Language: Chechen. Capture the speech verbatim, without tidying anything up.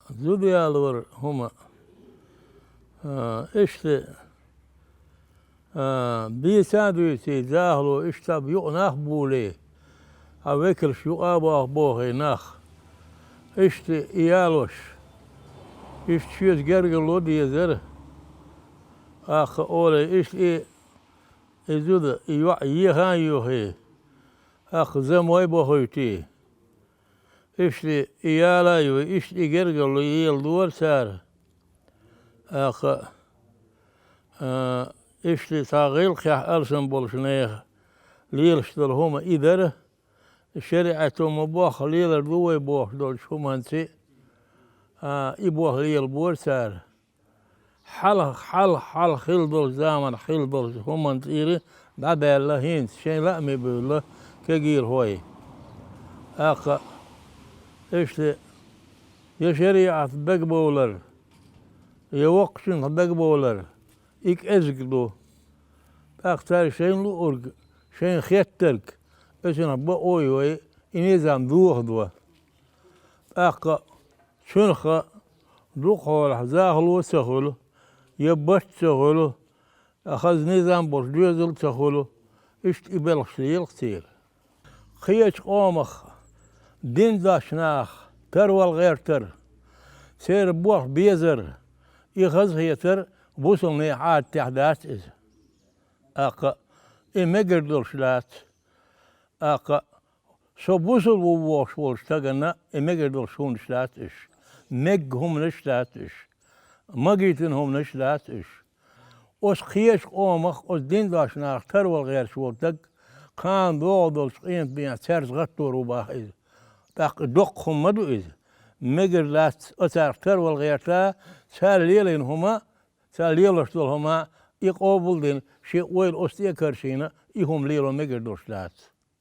Зуда ялор хӀума. А, иштта, а, бийца а дуьйций, захало иштта юкъа нах а булий, хьан векалш юкъа а боху бохий нах. Иштта и ялош, иштта шоьца гергарло дезара. Аккха олий, иштта и, и зуда, и йоӀ еха а йохий, аккха замой бохуьйтий. Иштта и яла а юй, иштта и гергарло еладора цара. Аккха, а, иштта цхьа гӀиллакхехь алсам болчу нехан лелаш долу хӀума и дара, шариӀато ма бохху лелар ду вай бохуш долчу хӀуманца, а, и боху лелабора цара. Хьалха, хьалха, хьалха хилла долчу заманахь хилла долчу хӀуманца ира дӀадаьлла хӀинца, шайн лааме бевлла кегийрхой. Аккха, иштта, я шариӀат дагабовлар, я воккхачунах дагабовлар, и кӀезиг ду. ТӀаккха цара шайна луург, шайна хеттарг, оцунах бакъо а йой, и низам дохадо. ТӀаккха цуьнах дукха хьолахь захало а ца хуьлу, я барт а ца хуьлу, я хаза низам болуш доьзал а ца хуьлу, иштта и белхаш лелахь церан. Кхечу къомах дин дош нах тарвала гӀертар, церан болх безар, и хазахетар бусалба нехан Ӏадатехь дац иза. ТӀаккха и мегар долуш дац. ТӀаккха со бусалба ву бохуш волчу стаганна и мегар долуш хӀуманаш дац уьш. Мегга хӀуманаш дац уьш. Магийтина хӀуманаш дац уьш. Оцу кхечу къомах, оцу дин дош нах тарвала гӀерташ волу стаг кхана догӀу долчу къематдийнахь цаьрца гӀаттор ву боху иза. ТӀаккха доккха хӀума ма ду иза. Мегар дац оцарах тарвала гӀерта, цара лелийна хӀума, цара лелош долу хӀума и къобал а дина, шен ойла оцу тӀе а каршийна, и хӀума лело мегар долуш дац.